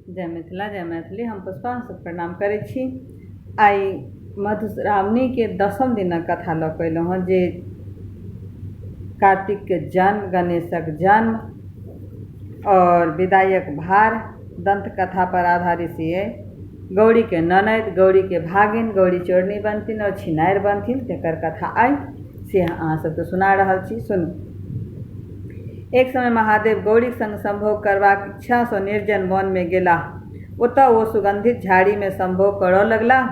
जय मिथिला, जय मैथिली। हम पुष्पा सब प्रणाम करै छी। आइ मधुश्रावणीके 10म दिनक कथा लऽ कऽ अयलहुँ हँ, जे कार्तिकके जन्म, गणेशक जन्म और विदाइक भार दंत कथा पर आधारित ये गौरी के ननद, गौरी के भागिन, गौरी चोरनी बनथिन और छिनारि बनथिन, तेकर कथा आइ से अहाँ सबके सुना रहल छी। सुनू। एक समय महादेव गौरीक संग संभोग करबाक इच्छासँ निर्जन वनमे गेलाह। ओतऽ ओ सुगंधित झाड़ीमे संभोग करऽ लगलाह।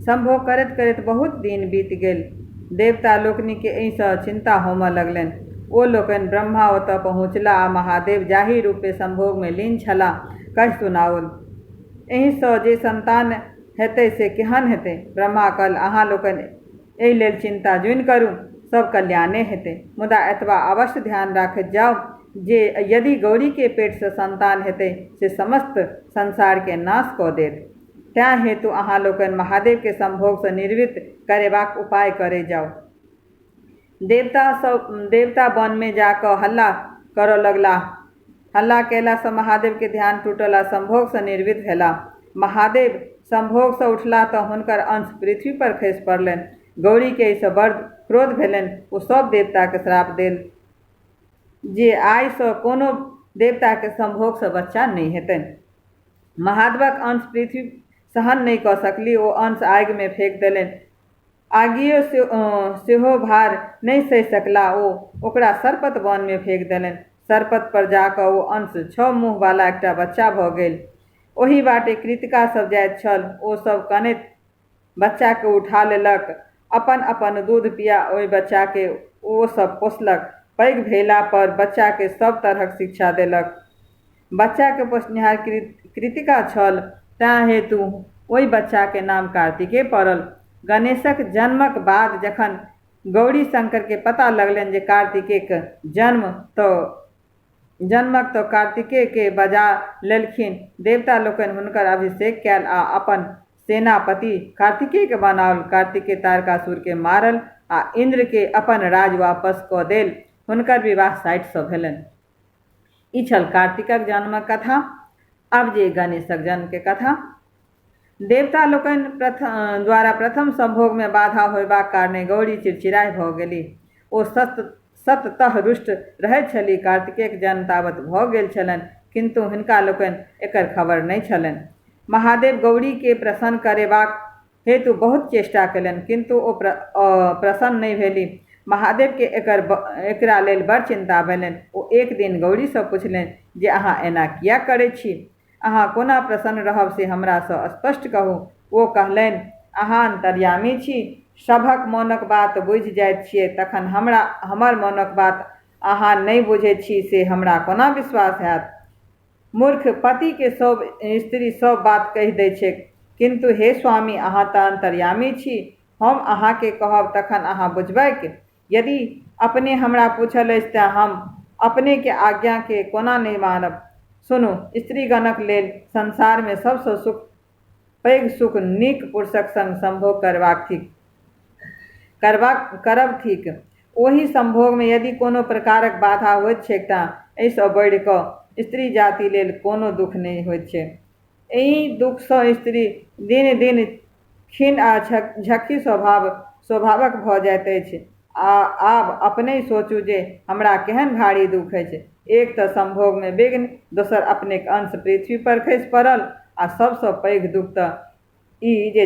संभोग करैत करैत बहुत दिन बीत गेल। देवता लोकनिकेँ एहिसँ चिन्ता होमऽ लगलनि। ओ लोकनि ब्रह्मा ओतऽ पहुँचलाह आ महादेव जाहि रूपेँ संभोगमे लीन छलाह, कहि सुनाओल। एहिसँ जे संतान हेतै से केहन हेतै? ब्रह्मा कहल, अहाँ लोकनि एहि लेल चिन्ता जुनि करू, सब कल्याणे हेतै। मुदा एतबा अवश्य ध्यान राखैत जाउ जे यदि गौरीके पेटसँ संतान हेतै से समस्त संसारकेँ नाश कऽ देत। तेँ हेतु अहाँ लोकनि महादेवकेँ संभोगसँ निवृत्त करेबाक उपाय करै जाउ। देवता सब देवता वनमे जा कऽ हल्ला करऽ लगलाह। हल्ला कयलासँ महादेवके ध्यान टूटल आ संभोगसँ निवृत्त भेलाह। महादेव संभोगसँ उठलाह तँ हुनकर अंश पृथ्वी पर खसि पड़लनि। गौरीकेँ एहिसँ बड़ क्रोध भेलनि। ओ सभ देवताकेँ श्राप देल जे आइसँ कोनो देवताकेँ संभोगसँ बच्चा नहि हेतनि। महादेवक अंश पृथ्वी सहन नहि कऽ सकली। ओ अंश आगिमे फेक देलनि। आगियो सेहो भार नहि सहि सकला। ओ ओकरा सरपत वनमे फेक देलनि। सरपत पर जा कऽ ओ अंश 6 मुँहवला एकटा बच्चा भऽ गेल। ओहि बाटे कृतिका सब जाइत छल। ओ सब कनैत बच्चाकेँ उठा लेलक। अपन अपन दूध पिया ओहि बच्चाकेँ ओ सब पोसलक। पैघ भेला पर बच्चाकेँ सब तरहक शिक्षा देलक। बच्चाकेँ पोसनिहार कृतिका छल, तेँ हेतु ओहि बच्चाके नाम कार्तिकेय पड़ल। गणेशक जन्मक बाद जखन गौरी शंकरकेँ पता लगलनि जे कार्तिकेयक जन्म तऽ जन्मक तऽ कार्तिकेयकेँ बजा लेलखिन। देवता लोकनि हुनकर अभिषेक कयल आ अपन सेनापति कार्तिकेयकेँ बनाओल। कार्तिकेय तारकासुरकेँ मारल आ इन्द्रकेँ अपन राज वापस कऽ देल। हुनकर विवाह 60सँ भेलनि। ई छल कार्तिकक जन्मक कथा। आब जे गणेशक जन्मके कथा। देवता लोकनि द्वारा प्रथम संभोगमे बाधा होयबाक कारणे गौरी चिड़चिड़ाहि भऽ गेलीह। ओ सततः रुष्ट रहैत छलीह। कार्तिकेयक जन्म तावत भऽ गेल छलनि, किन्तु हिनका लोकनि एकर खबर नहि छलनि। महादेव गौरीकेँ प्रसन्न करेबाक हेतु बहुत चेष्टा कयलनि, किन्तु ओ प्रसन्न नहि भेलीह। महादेवकेँ एकरा लेल बड़ चिन्ता भेलनि। ओ एक दिन गौरीसँ पुछलनि जे अहाँ एना किएक करैत छी? अहाँ कोना प्रसन्न रहब से हमरासँ स्पष्ट कहू। ओ कहलनि, अहाँ अन्तर्यामी छी, सभक मोनक बात बुझि जाइत छियै, तखन हमरा हमर मोनक बात अहाँ नहि बुझैत छी से हमरा कोना विश्वास हैत? मूर्ख पतिकेँ सभ स्त्री सभ बात कहि दैत छैक, किन्तु हे स्वामी, अहाँ तँ अन्तर्यामी छी। हम अहाँकेँ कहब तखन अहाँ बुझबैक? यदि अपने हमरा पूछल अछि तँ हम अपनेके आज्ञाकेँ कोना नहि मानब? सुनू, स्त्रीगणक लेल संसारमे सभसँ सुख पैघ सुख नीक पुरुषक संग संभोग करबाक थिक। करब थिक। ओहि संभोगमे यदि कोनो प्रकारक बाधा होइत छैक तँ एहिसँ बढ़ि कऽ स्त्री जाति लेल कोनो दुख नहि होइत छैक। एहि दुखसँ स्त्री दिन-दिन क्षीण आ झक्खी स्वभावक भऽ जाइत अछि। आ आब अपनहि सोचू जे हमरा केहन भारी दुख अछि। एक तँ संभोगमे विघ्न, दोसर अपनेक अंश पृथ्वी पर खसि पड़ल आ सभसँ पैघ दुख तँ ई जे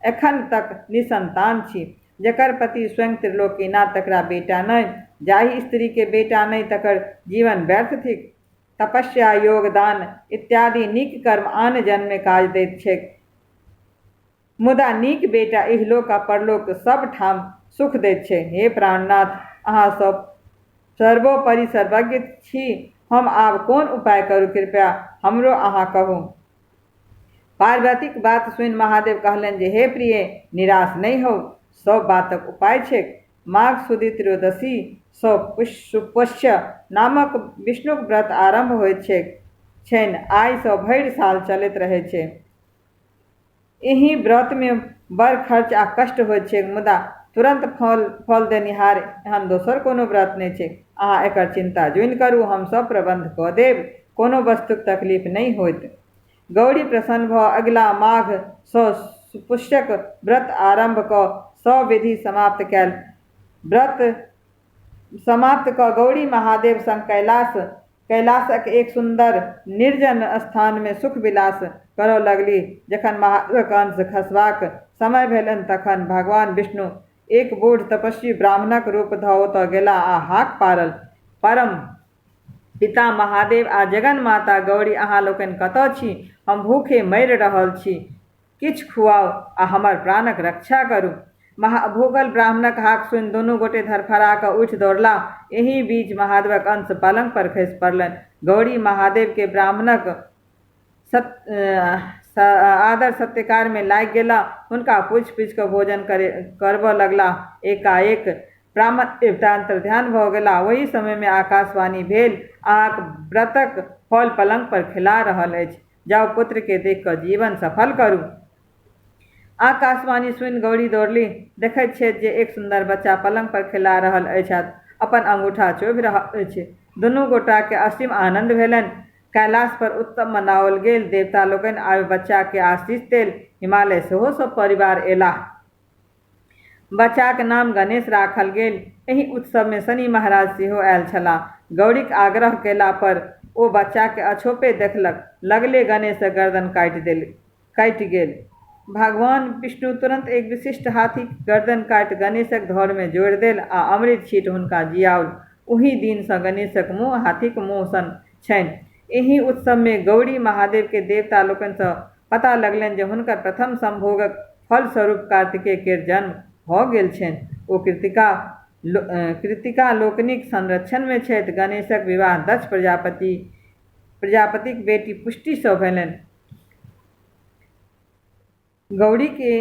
एखन तक निःसंतान छी। जकर पति स्वयं त्रिलोकीनाथ तकरा बेटा नहि। जाहि स्त्रीकेँ बेटा नहि तकर जीवन व्यर्थ थिक। तपस्या, योग, दान इत्यादि नीक कर्म आन जन्ममे काज दैत छैक, मुदा नीक बेटा इहलोक आ परलोक सब ठाम सुख दैत छै। हे प्राणनाथ, अहाँ सब सर्वोपरि सर्वज्ञ छी। हम आब कोन उपाय करू, कृपया हमरो अहाँ कहू। पार्वतीक बात सुनि महादेव कहलनि जे हे प्रिय, निराश नहि होउ, सब बातक उपाय छैक। माघ सुदि त्रयोदशी सँ सुपुष्य नामक विष्णुक व्रत आरम्भ होइत छैक छनि। आइ सँ भरि साल चलैत रहैत छै। एहि व्रतमे बड़ खर्च आ कष्ट होइत छैक, मुदा तुरन्त फल देनिहार एहन दोसर कोनो व्रत नहि छैक। अहाँ एकर चिन्ता जुनि करू, हम सब प्रबन्ध कऽ देब। कोनो वस्तुक तकलीफ नहि होइत। गौरी प्रसन्न भऽ अगिला माघसँ पुष्यक व्रत आरम्भ कऽ सविधि समाप्त कयल। व्रत समाप्त कऽ गौरी महादेव संग कैलाशक एक सुन्दर निर्जन स्थानमे सुख विलास करऽ लगलीह। जखन महादेवक अंश खसबाक समय भेलनि तखन भगवान विष्णु एक बूढ़ तपस्वी ब्राह्मणक रूप धऽ ओतऽ गेलाह आ हाक पाड़ल, परम पिता महादेव आ जगन्माता गौरी, अहाँ लोकनि कतऽ छी? हम भूखे मरि रहल छी। किछु खुआउ आ हमर प्राणक रक्षा करू। भूखल ब्राह्मणक हाक सुनि दुनू गोटे धड़फड़ा कऽ उठि दौड़लाह। एही बीच महादेवक अंश पलंग पर खसि पड़लनि। गौरी महादेवकेँ ब्राह्मणक आदर सत्कारमे लागि गेलाह। हुनका पूछि-पूछि कऽ भोजन करबऽ लगलाह। एकाएक ब्राह्मण देवता अन्तर्ध्यान भऽ गेलाह। ओही समयमे आकाशवाणी भेल, अहाँक व्रतक फल पलंग पर खेला रहल अछि। जाउ, पुत्रकेँ देखि कऽ जीवन सफल करू। आकाशवाणी सुनि गौरी दौड़लीह। देखैत छथि जे एक सुन्दर बच्चा पलंग पर खेला रहल अछि आ अपन अंगूठा चोभि रहल अछि। दुनू गोटाकेँ असीम आनन्द भेलनि। कैलाश पर उत्सव मनाओल गेल। देवता लोकनि आबि बच्चाकेँ आशीष देल। हिमालय सेहो सपरिवार अयलाह। बच्चाक नाम गणेश राखल गेल। एहि उत्सवमे शनि महाराज सेहो आयल छलाह। गौरीक आग्रह कयला पर ओ बच्चाकेँ अछोपे देखलक। लगले गणेशक गर्दन कटि गेल। भगवान विष्णु तुरन्त एक विशिष्ट हाथीक गर्दन काटि गणेशक धड़मे जोड़ि देल आ अमृत छीटि हुनका जिआओल। ओही दिनसँ गणेशक मुँह हाथीक मुँह सन छनि। एहि उत्सवमे गौरी महादेवकेँ देवता लोकनिसँ पता लगलनि जे हुनकर प्रथम संभोगक फलस्वरूप कार्तिकेय केर जन्म भऽ गेल छनि। ओ कृतिका लोकनिक संरक्षणमे छथि। गणेशक विवाह दक्ष प्रजापतिक बेटी पुष्टिसँ भेलनि। गौरी के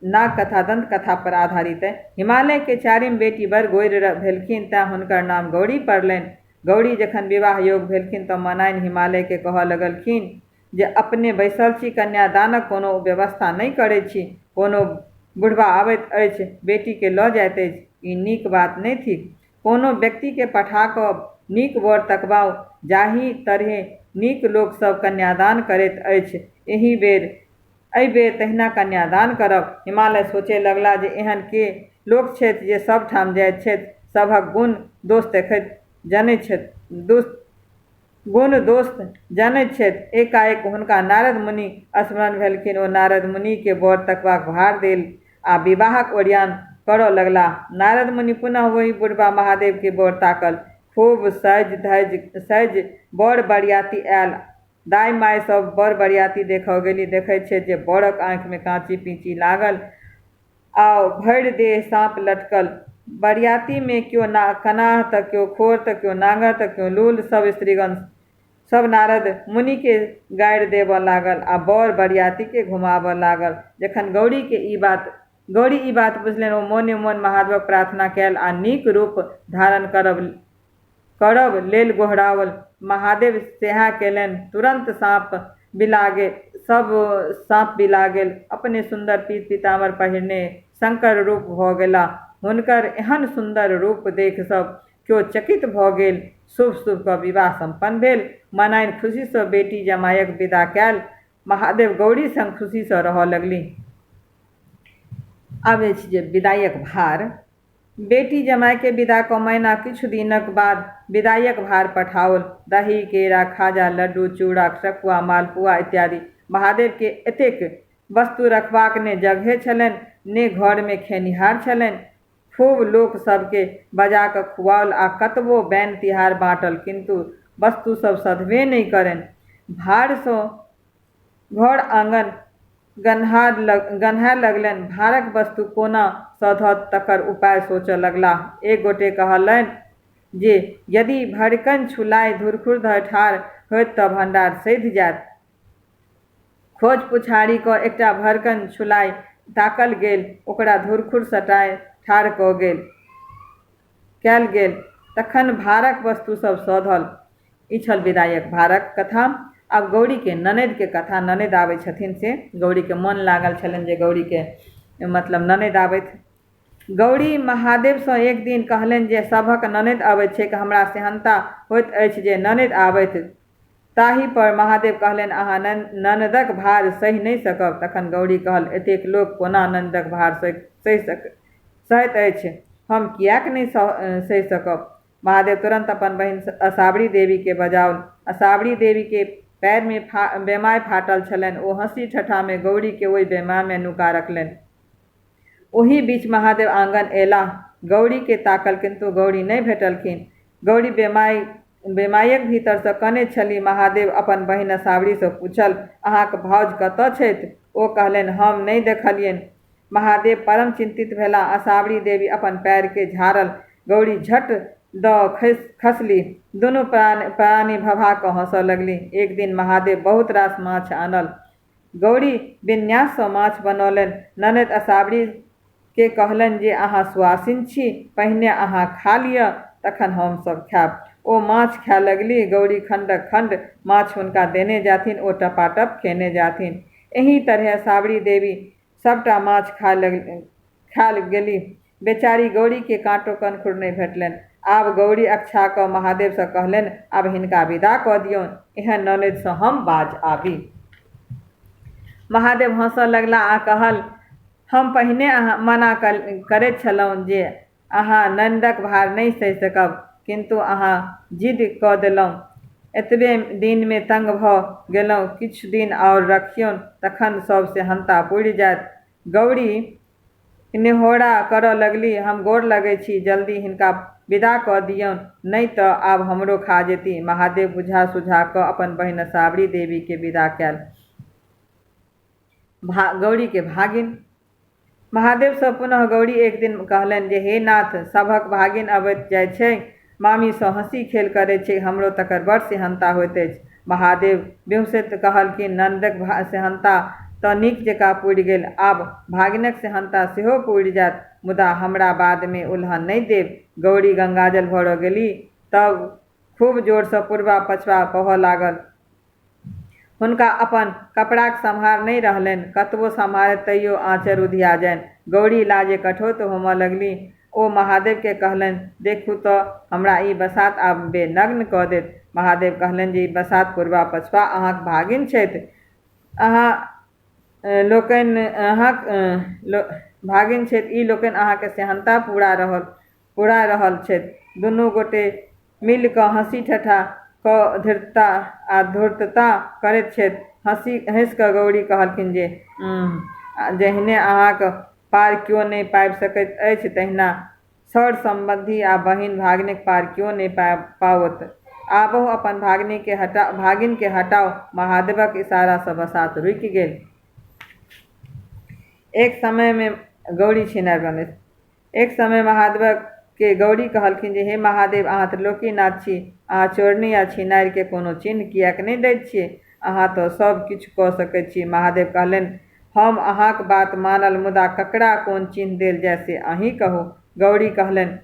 नाग कथा दंत कथा पर आधारित अइ। हिमालय के चारिम बेटी बड़ गोरि भेलखिन तैं हुनकर नाम गौरी पड़लनि। गौरी जखन विवाह योग्य भेलखिन तँ मनाइन हिमालय के कहऽ लगलखिन जे अपने बैसल छी, कन्यादानक कोनो व्यवस्था नहि करैत छी। कोनो बुढ़बा अबैत अछि, बेटी के लऽ जाइत अछि। ई नीक बात नहि थिक। कोनो व्यक्ति के पठा कऽ नीक वर तकबाउ। जाहि तरहें नीक लोक सभ कन्यादान करैत अछि, एहि बेर तहिना कन्यादान करब। हिमालय सोचय लगलाह जे एहन के लोक छथि जे सभ ठाम जाइत छथि, सभक गुण-दोष देखैत जनैत छथि, गुण-दोष जनैत छथि। एकाएक हुनका नारद मुनि स्मरण भेलखिन। ओ नारद मुनि केँ वर तकबाक भार देल आ विवाहक ओरियान करऽ लगलाह। नारद मुनि पुनः ओहि बुढ़बा महादेव केँ वर ताकल। खूब सजि-धजि वर बरियाती आयल। दाइ-माइ सभ वर बरियाती देखऽ गेली। देखैत छथि जे वरक आँखिमे काँची-पीची लागल आ भरि देह साँप लटकल। बरियातीमे क्यो कनाह तँ क्यो खोर तँ क्यो नाङड़ तँ क्यो लूल। सभ स्त्रीगण सभ नारद मुनिकेँ गारि देबऽ लागल आ वर बरियातीकेँ घुमाबऽ लागल। जखन गौरी ई बात बुझलनि, ओ मोने-मोन महादेवक प्रार्थना कयल आ नीक रूप धारण करब लेल गोहराओल। महादेव सएह कयलनि। तुरन्त साँप बिला गेल। सभ साँप बिला गेल। अपने सुन्दर पीत-पीताम्बर पहिरने शंकर रूप भऽ गेलाह। हुनकर एहन सुन्दर रूप देखि सभ क्यो चकित भऽ गेल। शुभ-शुभ कऽ विवाह सम्पन्न भेल। मनाइन खुशीसँ बेटी जमायक विदा कयल। महादेव गौरी संग खुशीसँ रहऽ लगलीह। आब अछि जे विदाइक भार। बेटी जमायकेँ विदा कऽ मैना किछु दिनक बाद विदाइक भार पठाओल। दही, केरा, खाजा, लड्डू, चूड़ा, सखुआ, मालपुआ इत्यादि। महादेवकेँ एतेक वस्तु रखबाक ने जगहे छलनि, ने घरमे खेनिहार छलनि। खूब लोक सभकेँ बजा कऽ खुआओल आ कतबो बैन-तिहार बाँटल, किन्तु वस्तु सभ सधबे नहि करनि। भारसँ घर-आङन गन्हाय लगलनि। भारक वस्तु कोना सधत तकर उपाय सोचऽ लगलाह। एक गोटे कहलनि जे यदि भरिकनि छुलाइ धुरखुर धऽ ठाढ़ होयत तँ भण्डार सधि जायत। खोज-पुछारी कऽ एकटा भरिकनि छुलाइ ताकल गेल। ओकरा धुरखुर सटाय ठाढ़ कयल गेल। तखन भारक वस्तु सभ सधल। ई छल विदाइक भारक कथा। आब गौरीके ननदिके कथा। ननदि आबै छथिन से गौरीके मोन लागल छलनि जे गौरीके मतलब ननदि आबथि। गौरी महादेवसँ एक दिन कहलनि जे सभक ननदि अबैत छैक, हमरा सेहन्ता होइत अछि जे ननदि आबथि। ताहि पर महादेव कहलनि, अहाँ ननदक भार सहि नहि सकब। तखन गौरी कहल, एतेक लोक कोना ननदक भार सहैत अछि? हम किएक नहि सहि सकब? महादेव तुरंत अपन बहिन असावरी देवीके बजाओल। असावरी देवीके पैरमे बेमाय फाटल छलनि। ओ हँसी ठट्ठामे गौरीके ओहि बेमायमे नुका रखलनि। ओही बीच महादेव आंगन अयलाह। गौरीके ताकल, किन्तु गौरी नहि भेटलखिन। गौरी बेमायक भीतरसँ कनैत छलीह। महादेव अपन बहिन असावरीसँ पूछल, अहाँक भाउज कतऽ छथि? ओ कहलनि, हम नहि देखलियनि। महादेव परम चिन्तित भेलाह। असावरी देवी अपन पैरके झाड़ल। गौरी झट दऽ खसली। दुनू प्राणी भभा कऽ हँसऽ लगली। एक दिन महादेव बहुत रास माछ आनल। गौरी विन्याससँ माछ बनौलनि। ननदि असावरीके कहलनि जे अहाँ सुआसिन छी, पहिने अहाँ खा लिअ, तखन हमसभ खायब। ओ माछ खाय लगली। गौरी खण्डक खण्ड माछ हुनका देने जाथिन, ओ टपाटप खेने जाथिन। एहि तरहेँ असावरी देवी सभटा माछ खाय गेली। बेचारी गौरीके काँटो कनखुर नहि भेटलनि। आब गौरी अकछा कऽ महादेवसँ कहलनि, आब हिनका विदा कऽ दियौन, एहन ननदिसँ हम बाज आबी। महादेव हँसऽ लगलाह आ कहल, हम पहिने मना करैत छलहुँ जे अहाँ ननदक भार नहि सहि सकब, किन्तु अहाँ जिद कऽ देलहुँ। एतबे दिनमे तंग भऽ गेलहुँ। किछु दिन आओर रखियौन, तखन सभ सेहन्ता पुरि जायत। गौरी नेहोरा करऽ लगली, हम गोर लगै छी, जल्दी हिनका विदा कऽ दियौन, नहि तऽ आब हमरो खा जेती। महादेव बुझा सुझा कऽ अपन बहिन असावरी देवीके विदा कयल। गौरीके भागिन। महादेवसँ पुनः गौरी एक दिन कहलनि जे हे नाथ, सभक भागिन अबैत जाइ छै, मामीसँ हँसी खेल करैत छै, हमरो तकर बड़ सेहन्ता होइत अछि। महादेव बिहुँसैत कहलखिन, ननदक सेहन्ता तऽ नीक जकाँ पुरि गेल, आब भागिनक सेहन्ता सेहो पुरि जायत, मुदा हमरा बादमे उलहन नहि देब। गौरी गंगाजल भरऽ गेली तब खूब जोरसँ पुरबा पछबा बहऽ लागल। हुनका अपन कपड़ाक सम्हार नहि रहलनि। कतबो सम्हारथि तैयो आँचर उधिया जानि। गौरी लाजे कठौत होमऽ लगली। ओ महादेवकेँ कहलनि, देखू तऽ, हमरा ई बसात आब बेनग्न कऽ देत। महादेव कहलनि जे ई बसात पुरबा पछबा अहाँक भागिन छथि। अहाँ लोकनि अहाँक भागिन छथि। ई लोकनि अहाँके सेहन्ता पूरा रहल छथि। दुनू गोटे मिलि कऽ हँसी ठट्ठा कऽ धृतता आ धूर्तता करैत छथि। हँसि कऽ गौरी कहलखिन जे जहिने अहाँक पार केओ नहि पाबि सकैत अछि, तहिना सर सम्बन्धी आ बहिन भागिनक पार केओ नहि पाओत। आबहु अपन भागिनके हटाउ। महादेवक इशारासँ बसात रुकि गेल। एक समयमे गौरी छिनार बनैत। एक समय महादेवके गौरी कहलखिन जे हे महादेव, अहाँ त्रिलोकीनाथ छी, अहाँ चोरनी आ छिनारिके कोनो चिन्ह किएक नहि दैत छियै? अहाँ तऽ सभ किछु कऽ सकैत छी। महादेव कहलनि, हम अहाँक बात मानल, मुदा ककरा कोन चिन्ह देल जाय से अहीं कहू। गौरी कहलनि,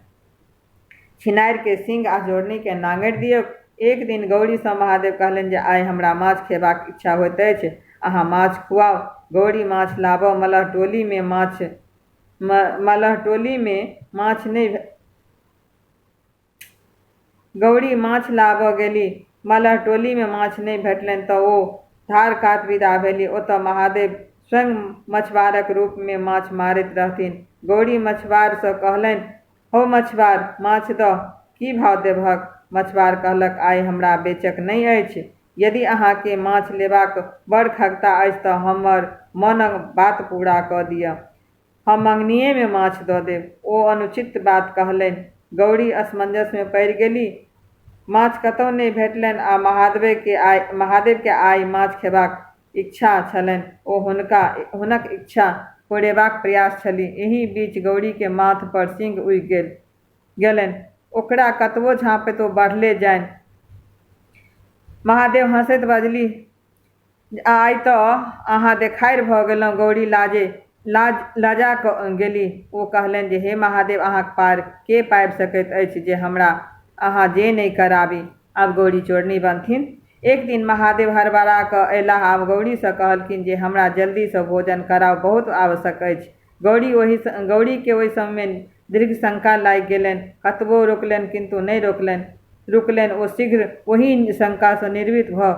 छिनारिके सिंग आ चोरनीके नाङ्गरि दियौक। एक दिन गौरीसँ महादेव कहलनि जे आइ हमरा माछ खेबाक इच्छा होइत अछि, अहाँ माछ खुआउ। गौरी माछ लाबऽ मलहटोलीमे माछ नहि गौरी माछ लाबऽ गेली। मलहटोलीमे माछ नहि भेटलनि तऽ ओ धार कात विदा भेली। ओतऽ महादेव स्वयं मछबारक रूपमे माछ मारैत रहथिन। गौरी मछबारसँ कहलनि, हौ मछबार, माछ दह, की भाव देबहक? मछबार कहलक, आइ हमरा बेचक नहि अछि। यदि अहाँके माछ लेबाक बड़ खगता अछि तऽ हमर मनक बात पूरा कऽ दिअ। हम मङ्गनीएमे माछ दऽ देब। ओ अनुचित बात कहलनि। गौरी असमंजसमे पड़ि गेली। माछ कतहु नहि भेटलनि आ महादेवके आइ माछ खेबाक इच्छा छलनि। ओ हुनक इच्छा पुरेबाक प्रयास छली। एही बीच गौरीके माथ पर सिंग उगि गेलनि। ओकरा कतबो झाँपैत ओ बढ़ले जानि। महादेव हँसैत बजली, आइ तऽ अहाँ देखारि भऽ गेलहुँ। गौरी लजा कऽ गेली। ओ कहलनि जे हे महादेव, अहाँक पार के पाबि सकैत अछि जे हमरा अहाँ जे नहि कराबी। आब गौरी चोरनी बनथिन। एक दिन महादेव हड़बड़ा कऽ अयलाह आ गौरीसँ कहलखिन जे हमरा जल्दीसँ भोजन कराउ, बहुत आवश्यक अछि। गौरीके ओहि समयमे दीर्घ शंका लागि गेलनि। कतबो रोकलनि किन्तु नहि रोकलनि। रुकलनि। ओ शीघ्र ओहि शंकासँ निर्वृत भऽ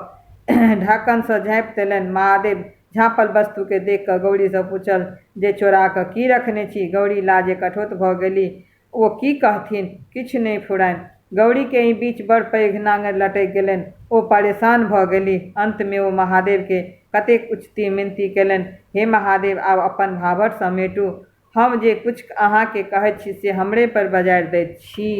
ढाकनसँ झाँपि देलनि। महादेव झाँपल वस्तुकेँ देखि कऽ गौरीसँ पूछल जे चोरा कऽ की रखने छी? गौरी लाजे कठौत भऽ गेली। ओ की कहथिन? किछु नहि फुराइन। गौरीकेँ एहि बीच बड़ पैघ नाङड़ि लटकि गेलनि। ओ परेशान भऽ गेलीह। अन्तमे ओ महादेवकेँ कतेक उचिती मिनती कयलनि, हे महादेव, आब अपन भाभट समेटू। हम जे किछु अहाँकेँ कहैत छी से हमरे पर बजारि दैत छी।